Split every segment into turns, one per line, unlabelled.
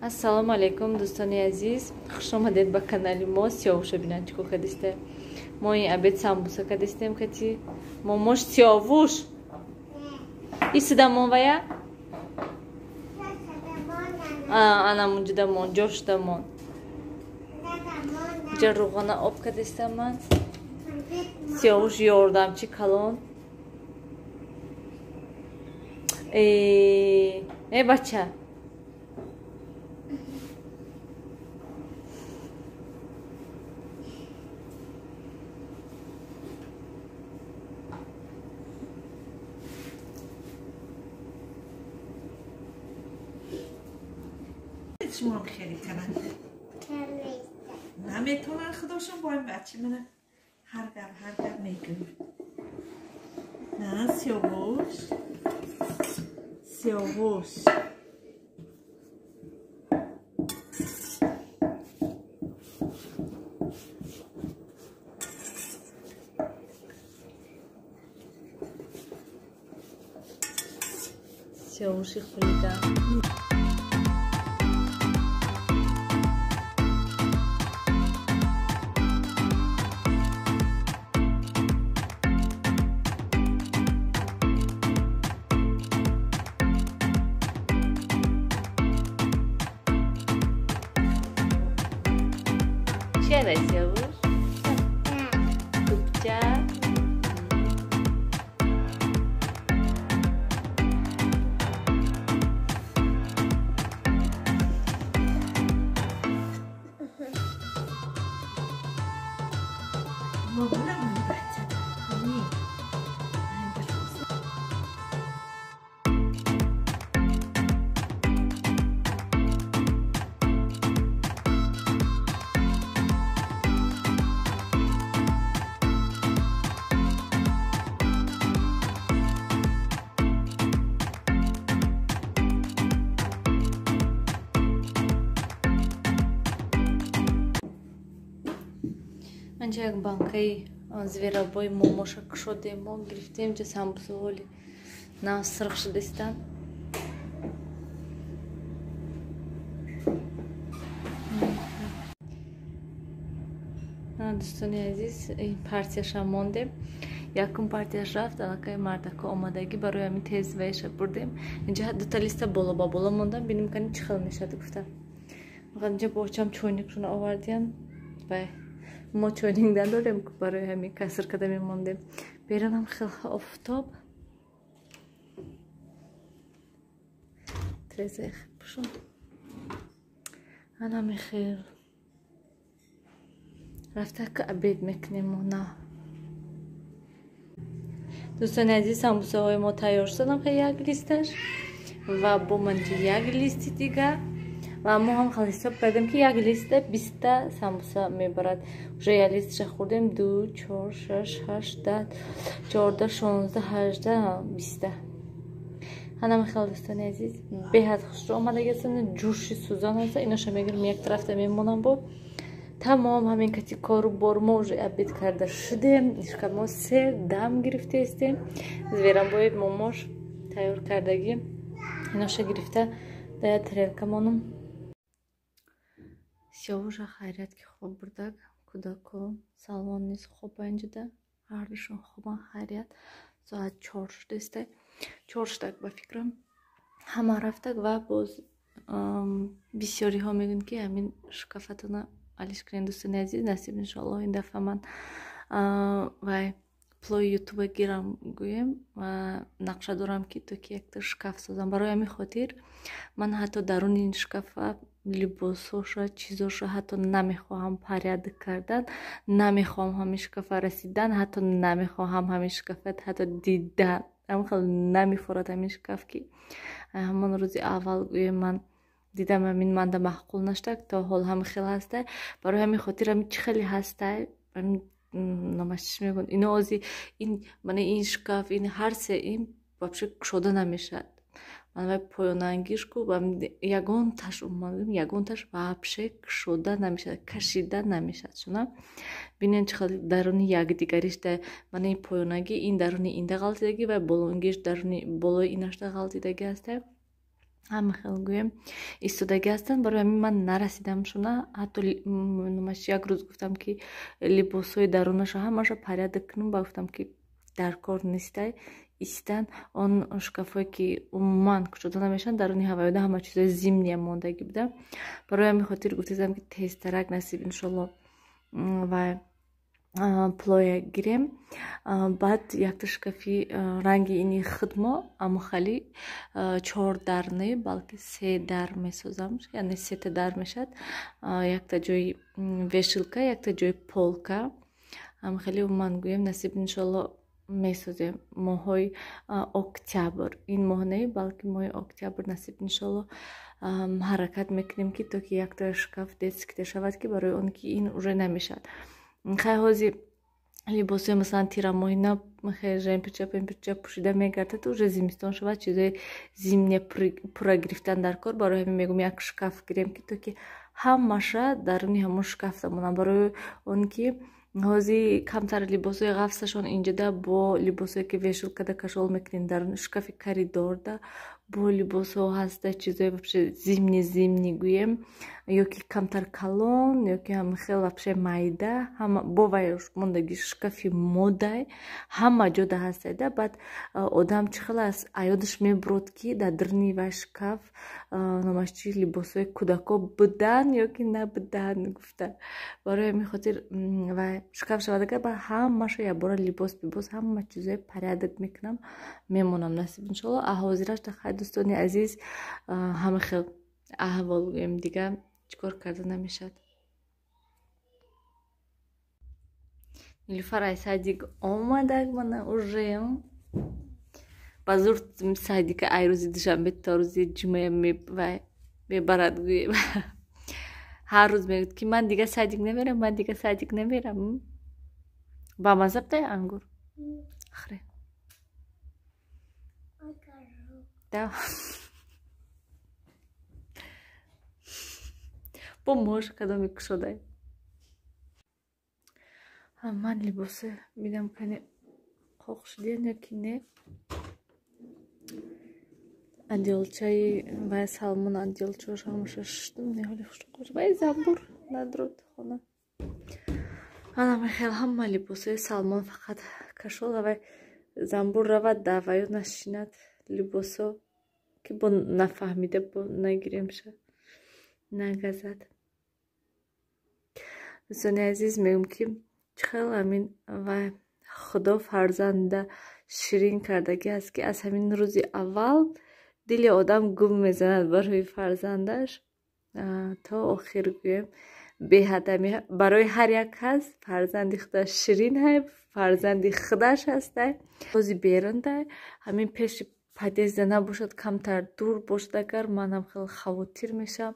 Ассалому алайкум, дӯстони азиз, хуш омадед ба канали мо. Сиёвуша бинан чӣ кор кардиста. Мо ин обед самбуса кардистем кати момош Сиёвуш. Исидамон вая? Ана мунҷидамон, ҷошдамон. Ҷа руғана об кардистам ман. Сиёвуш ёрдамчи калон. Э бача.
شما خیلی کنن نمیتونن خداشون با این بچه منه هر گم میگوی نه سیاوش سیاوش
سیاوشی خولیدم. Чия Сиёвуш? Тупча. Анҷа як банкаи зверобой момоша кушодем, мо гирифтем, ҷа самбусаҳоли нав сирх шудастанд. Дӯстони азиз, ин партияша мондем. Якум партияш рафт, аллакай мардако омадагӣ, барои ҳамин тез вайша бурдем. Инҷа дута листа боло ба боло мондам, бинем кани чӣ хел мешавад гуфтам. Инҷа бочам чойникшона овардиян вай мо чойник надорем, барои ҳамин каср карда мемондем. Берунам хел офтоб. Трезех пушон. Анами хел. Рафта ка обед мекунем мо на. Дӯстони азиз, самбусаҳои мо тайёр шуданд як листаш ва бо манҷи як листи дигар. Ва мо ҳам хел ҳисоб кардем ки як листа 20 самбуса мебарад. Уже як листша хӯрдем 2, 4, 6, 8, 10, 14, 16, 18, 20. Ҳанам хел дӯстони азиз, беҳад хушрӯ омадагиастанд, ҷӯши сӯзон аст. Иноша мегирам як тарафта мемонам бо. Тамом ҳамин кати кору бор мо уже обед карда шудем. Ишка мо сер дам гирифтаистем. Зверамбои момош тайёр кардагӣ. Иноша гирифта дар тарелка монам. Сиёвуша хайрият ки хоб бурдак, кӯдако Салмон низ хоба инҷода, ҳардушон хобан хайрият. Соат 4 шудааст, 4 шудак ба фикрам. Ҳама рафтак ва боз бисёриҳо мегӯянд ки ҳамин шкафатона алиш кунед дӯстони азиз, насиб иншоаллоҳ ин дафъа ман вай плои ютуба гирам гӯем ва нақша дорам ки то ки якта шкаф созам. Барои ҳамин хотир ман ҳатто даруни ин шкафа либосоша, чизоша ҳатто намехоҳам порядок кардан, намехоҳам ҳамин шкафа расидан, ҳатто намехоҳам ҳамин шкафа ҳатто дидан. Ҳамин хел намефорад ҳамин шкаф ки ҳамон рӯзи аввал гӯем ман дидам ҳамин манда маъқул наштак, то ҳол ҳамин хел ҳаста. Барои ҳамин хотир ҳамин чӣ хеле ҳаста, номаш чӣ мегӯянд, ино ози ин мана ин шкаф, ин ҳар се ин вообще кушода намешавад. Ман вай поёнангиш ку ягонташ ягонташ вообще кушода намешавад, кашида намешавад. Шуна бинед чӣ хел даруни якдигариш да мана ин поёнагӣ ин даруни инда ғалтидагӣ ва болонгиш даруни болои инашда ғалтидагӣ ҳаста. Ҳама хел гӯем истодагӣ ҳастанд. Барои ҳамин ман нарасидам шуна. Ҳатто номаш як рӯз гуфтам, ки либосҳои дарунаша ҳамаша порядок кунам, ба гуфтам, ки дар кор нестай, истан. Он шкафҳое, ки умуман кушода намешаванд, даруни ҳавоёда ҳама чизои зимния мондагӣ буда. Барои ҳамин хотир гуфтаистам, ки тезтарак насиб иншолло ва плоя гирем. Баъд якта шкафи ранги ини хидмо амухали чор дар не, балки се дар месозам, яъне сета дар мешавад: якта ҷои вешалка, якта ҷои полка. Амхели умуман гӯем насиб иншолло месозем моҳҳои октябр. Ин моҳ не, балки моҳи октябр насиб иншолло ҳаракат мекунем, ки то ки якта шкаф детский шавад, ки барои он ки ин уже намешавад. Хай, ҳозир либосҳои масалан тирамоҳина жемпирча, пемпирча пӯшида мегардад. Уже зимистон шавад, чизои зимне пурра гирифтан дар кор. Барои ҳамин мегӯм, як шкаф гирем, ки то ки ҳамаша даруни ҳамон шкаф замонам. Барои он ки ҳозир камтар либосҳои ғафсашон инҷода бо либосҳое, ки вешалкада кашол мекунем, дар шкафи коридорда бо либосҳо ҳаста, чизои вообще зимний зимний гӯем, ё ки камтар калон, ё ки ҳам хел вообще майда, ҳама бо вай мондаги шкафи модай ҳама ҷода ҳастайда. Баъд одам чӣ хел аст, аёдаш мебурод, ки дар даруни вай шкаф номаш чи либосҳои кӯдако будан ё ки набудан гуфта. Барои ҳамин хотир вай шкаф шавад агар, баъд ҳамаша якбора либос бибос ҳама чизои порядок мекунам, мемонам насиб иншолло. А ҳозираш хай, дӯстони азиз, ҳама хел аҳвол гӯем, дига чӣ кор карда намешавад. Нилуфар ай садик омадак, мана уже ба зур садика ай рӯзи душанбе то рӯзи ҷумъа мебарад гӯем. Ҳар рӯз мегӯяд, ки ман дига садик намерам, ман дига садик намерам. Ба мазза бдай ангур? Хӯре. Да. Бо мош кадоме кушодай. Ман либосе бидам, кане қоқ шудиян ё ки не. Адёлчаи вай Салмон адёлчаош ҳамаша шуштум, неҳоли хушқош. Вай замбур надрод хона. Ана мехел ҳама либосои Салмон фақат кашола, вай замбур равад даваю нашинад либосо, ки бо нафаҳмида бо нагиремша, нагазад. Дӯстони азиз, мегӯм, ки чӣ хел ҳамин вай Худо фарзанда ширин кардагӣ аст, ки аз ҳамин рӯзи аввал дили одам гум мезанад барои фарзандаш то охир гӯем беҳад. Барои ҳар як кас фарзанди худаш ширин ҳай, фарзанди худаш ҳастай. Бози берундай ҳамин пеши подъезда набошад, камтар дур бошад агар, манам хеле хавотир мешавам.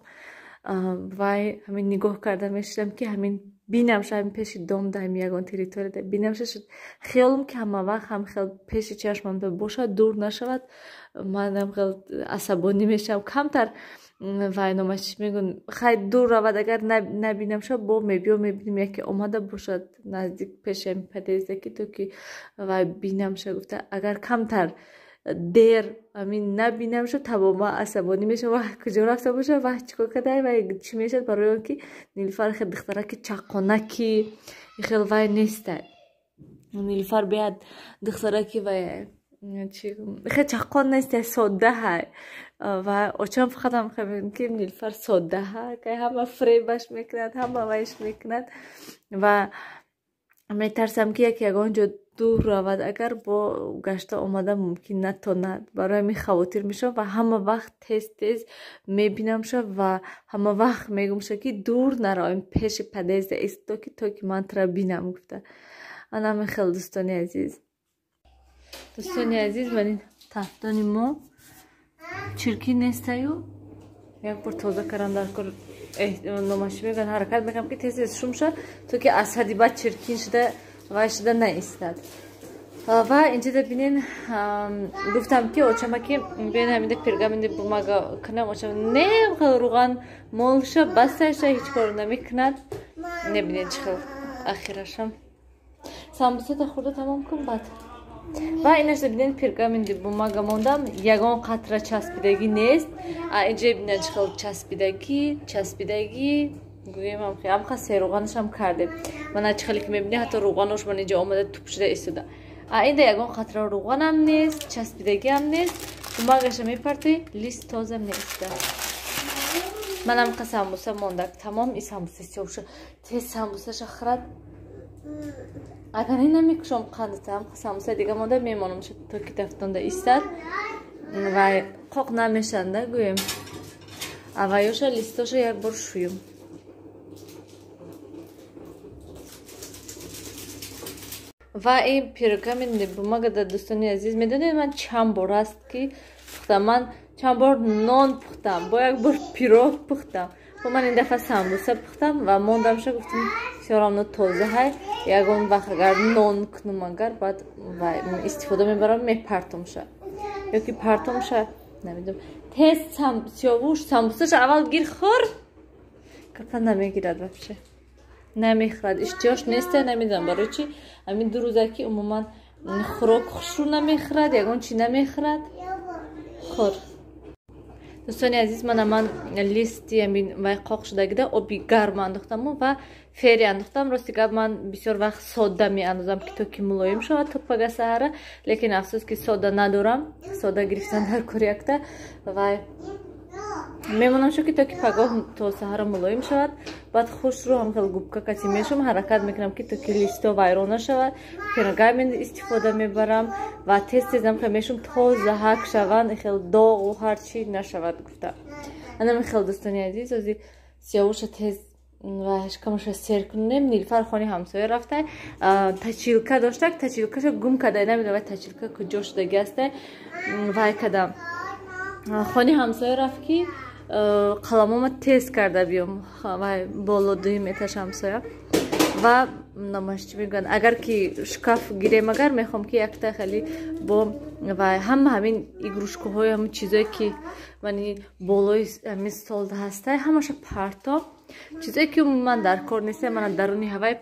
Вай ҳамин нигоҳ карда мешудам, ки ҳамин бинамша ҳамин пеши домда, ҳамин ягон территорияда бинамша шуд. Хиёлам, ки ҳама вақт ҳам хел пеши чашмамда бошад, дур нашавад, манам хел асабонӣ мешавам. Камтар вай номаш чӣ мегӯн, хай дур равад агар, набинамша, бо мебиё мебинем, яке омада бошад наздик пеши ҳамин подъезда, ки то ки вай бинамша гуфта. Агар камтар дер ҳамин набинамша, тамома асабонӣ мешавам: ваҳ, куҷо рафта бошад, ваҳ, чӣ кор кардай, вай чӣ мешавад. Барои он ки Нилуфар хел духтараки чаққонаки хел вай нестай. Нилуфар беҳад духтараки вай хел чаққон нестай, содда ҳай. Ва очам фақат ҳам хел мегӯяд, ки Нилуфар содда ҳай, ҳама фиребаш мекунад, ҳама вайш мекунад. Ва метарсам, ки як ягон ҷо дур равад агар, бо гашта омада мумкин натонад. Барои ҳамин хавотир мешавам ва ҳама вақт тез тез мебинамша ва ҳама вақт мегӯмша, ки дур наравем, пеши подъезда исто, ки то ки ман тура бинам гуфта. Ана ҳамин хел, дӯстони азиз. Дӯстони азиз, ман ин тафтони мо чиркин нестаю, як бор тоза кардан дар кор. Номаш мегӯянд, ҳаракат мекунам, ки тез тез шумша, то ки аз ҳадди бад чиркин шуда вай шуда наистад. Ва инҷода бинен, гуфтам, ки очама, ки бин ҳаминда пергаменти бумага кунам. Очам не, хел руған молша басташа, ҳеҷ кор намекунад. Небинед, чӣ хел ахирашам. Самбусата хӯрда тамом кун, баъд Ва инашда бинед пергаменти бумага мондам, ягон қатра часпидагӣ нест. А инҷа бинед чӣ хел часпидагӣ, часпидагӣ гӯем амха серуғанашам кардем. Мана чӣ хеле ки мебинед, ҳатто руғанош ман инҷа омада туп шуда истода. А инда ягон қатра руғанам нест, часпидагиам нест. Бумагаша мепарти, лист тоза меиста. Манам қа самбуса мондак, тамом и самбуса сиёвша. Тез самбусаша хӯрад. Агар ин намекушом қандата, самбуса дига монда мемонам, то ки дафтонда истад ва қоқ намешанда гӯем. Аваёша листоша як бор шӯюм. Ва ин пергамент бумага да дӯстони азиз, медонед ман чанд бор аст ки пухтам, ман чанд бор нон пухтам, бо як бор пирог пухтам. Бо ман ин дафъа самбуса пухтам ва мондамша, гуфтам всё равно тоза ҳай, ягон вақт агар нон кунам, агар баъд истифода мебарам, мепартомша ё ки партомша, намедонам. Тез сиёвуш самбусаша аввал гир хӯр, гапа намегирад вообще, намехӯрад, иштиёш неста, намедонам барои чи. Ҳамин ду рӯза ки умуман хӯрок хушрӯ намехӯрад, ягон чи намехӯрад. Хӯр. Дӯстони азиз, мана ман листи ҳамин вай қоқ шудагида оби гарм андохтаму ва фери андохтам. Рости гап, ман бисёр вақт сода меандозам, ки то ки мулоим шавад то пага саҳара, лекин афсӯс ки сода надорам, сода гирифтан дар кори якта вай мемонам шо ки то ки пагоҳ то саҳара мулоим шавад. Баъд хушрӯ ҳам хел губка кати мешум, ҳаракат мекунам ки то ки листо вайрон нашавад, пергамент истифода мебарам ва тез тезам хел мешум, тоза ҳак шаванд, хел доғу ҳар чи нашавад гуфта. Анами хел дӯстони азиз, ози сиёвуша тез ва шикамаша сер кунем. Нилфар хони ҳамсоя рафта, тачилка доштак, тачилкаша гум карда, намедонам тачилка куҷо шудаги аста. Вай када хони ҳамсоя рафт ки қаламома тез карда биём, вай боло дуюм этаж ҳамсоя. Ва намаш чӣ мегӯянд, агар ки шкаф гирем, агар мехоҳам ки якта хеле бо вай ҳама ҳамин игрушкаҳои, ҳамин чизое ки мани болои ҳамин стол ҳастай, ҳамаша парто, чизое ки умуман дар кор нестай, мана даруни ҳавай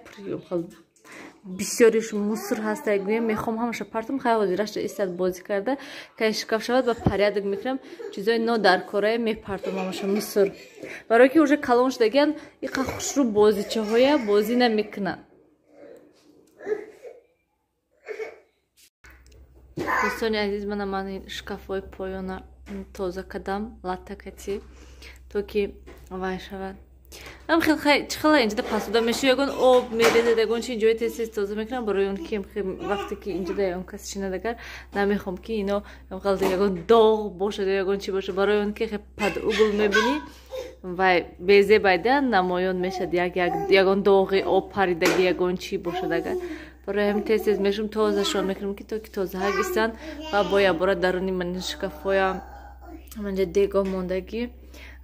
бисёриш мусор ҳастай, гӯем мехоҳам ҳамаша партом. Хай ҳозирашро истад бозӣ карда, кай шкаф шавад ба порядок мекунам, чизои нодаркорае мепартом ҳамаша мусор, барое ки уже калон шудагиан, иқа хушрӯ бозичаҳоя бозӣ намекунанд. Дӯстони азиз, мана ман шкафҳои поёна тоза кардам, латтакати, то ки вай шавад. Ам хел хай чӣ хела инҷода пасуда мешавад, ягон об мерезад, ягон чи инҷои тез тез тоза мекунам, барои он ки вақте ки инҷода ягон кас шинад, агар намехоҳам ки ино ягон доғ бошад ё ягон чи бошад, барои он ки под угол мебинӣ вай безебайда намоён мешад, ягон доғи об паридаги ягон чи бошад агар. Барои ҳамин тез тез мешум, тозашон мекунам ки то ки тозаҳак истанд. Ва бо якбора даруни ман шкафҳоя манҷа дего мондагӣ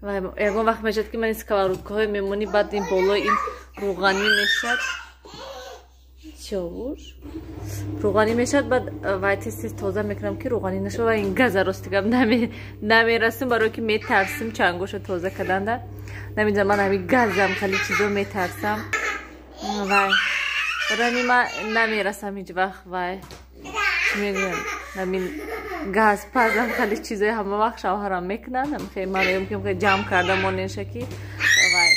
ва ягон вақт мешавад ки ман сковородкаҳои мемонӣ, баъд ин болои ин руғанӣ мешавад, сиёвуш руғанӣ мешавад, баъд вай тез тез тоза мекунам ки руғанӣ нашавад. Ва ин газа рости гап намерасим, барое ки метарсим чангоша тоза карданда. Намедонам, ман ҳамин газам хеле чизо метарсам, вай барои ҳамин ман намерасам ҳеҷ вақт. Вай чӣ мегӯям, ҳамин газ пазам хеле чизои ҳама вақт шавҳарам мекунанд, ман мегӯям ки ҷамъ карда монеша ки вай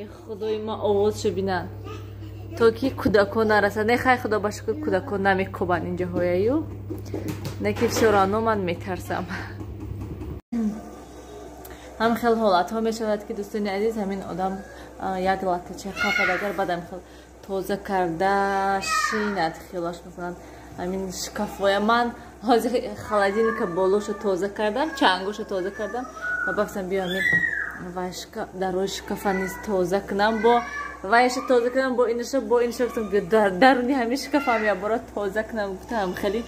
ин худои ма овозшо бинанд, то ки кӯдакон нарасанд. Не, хай худо ба шукр кӯдакон намекӯбанд инҷоҳояю, не ки всё равно ман метарсам. Ҳам хел ҳолатҳо мешавад ки дӯстони азиз, ҳамин одам як латтача хафад, агар баъдам хел тоза карда шинад, хиёлаш масалан ҳамин шкафҳоя. Ман ҳозир холодильника болоша тоза кардам, чангоша тоза кардам ва бафтам биё ҳамин дарои шкафа низ тоза кунам, бо вайша тоза кунам, бо инаша, бо инаша, гуфтам биё даруни ҳамин шкафам якбора тоза кунам, гуфтам хеле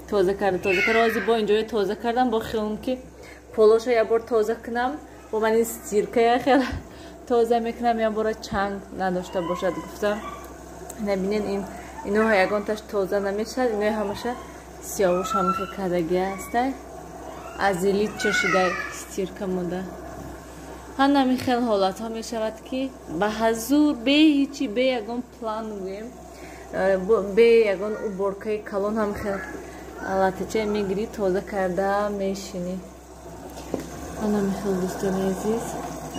тоза карда, тоза карда. Ҳозир бо инҷоя тоза кардам, бо хиёлам ки полоша якбор тоза кунам, бо ман ин стиркая хел тоза мекунам, якбора чанг надошта бошад гуфтам. Набинед, ин иноҳо ягонташ тоза намешавад, инои ҳамаша сиёвуш ҳамахел кардаги ҳастай, аз элитча шуда стирка монда. Ҳанами хел ҳолатҳо мешавад ки ба ҳазур бе ҳичи, бе ягон план гӯем, Бе ягон уборкаи калон ҳам хел латача мегирӣ, тоза карда мешинӣ. Ана михел, дӯстони азиз,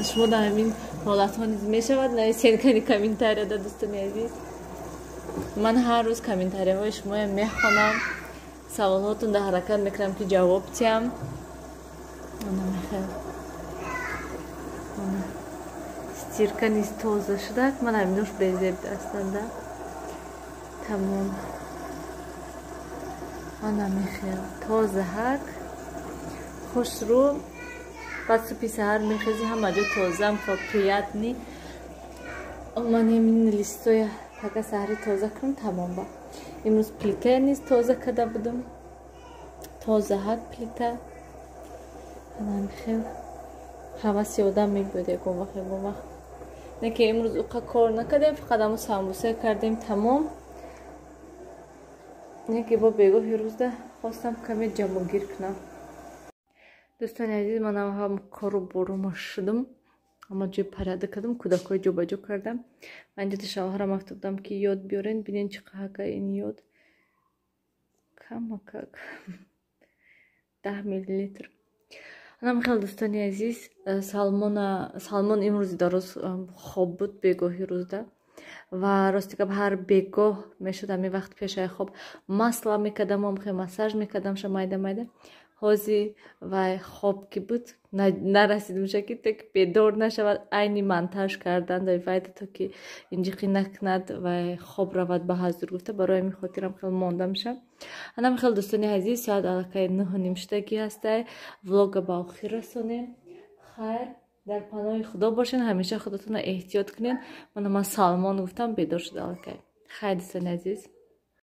шумо дар ҳамин ҳолатҳо низ мешавад, нависен кани комментарияда. Дӯстони азиз, ман ҳар рӯз комментарияҳои шумоям мехонам, саволҳотон дар ҳаракат мекунам, ки ҷавоб тиҳам. Ана михел стирка низ тоза шудак. Ман ҳаминош безеб астанда, тамом. Ана михел тозаҳак, хушрӯ. Баъд субҳи саҳар мехези, ҳама ҷо тозаам, хел приятный. Ман ҳамин листоя пага саҳари тоза кунам, тамом. Ба имрӯз плитая низ тоза карда будам, тозаҳак плита. Анамихел ҳаваси одам мебиёд ягон вақт, ягон вақт. Не ки имрӯз уқа кор накардем, фақат ҳамо самбуса кардем, тамом. Не ки бо бегоҳи рӯзда хостам каме ҷамъогир кунам. Дӯстони азиз, манам ҳам кору борума шудам, ҳама ҷои порядок кардам, кӯдакҳои ҷобаҷо кардам. Ман инҷо шавҳарам афтодам, ки йод биёрен, бинен чӣ қаҳака ин йод, камакак 10 миллилитр. Анам хел, дӯстони азиз, Салмона, Салмон имрӯзи дароз хоб буд бегоҳи рӯзда. Ва рости гап, ҳар бегоҳ мешуд, ҳамин вақт пешаи хоб масла мекардам, хел массаж мекардамша майда майда. Ҳози вай хоб ки буд, нарасидимша, ки то ки бедор нашавад, айни монтаж кардан вайда, то ки инҷиқӣ накунад, вай хоб равад ба ҳазур гуфта. Барои ҳамин хотирам хел мондамша. Анам хел, дӯстони азиз, соат аллакай 9:30 шудагӣ ҳастай. Влога ба охир расонем. Хайр, дар паноҳи Худо бошен, ҳамеша худатонро эҳтиёт кунед. Мана ман Салмон гуфтам, бедор шуд аллакай. Хайр, дӯстони азиз.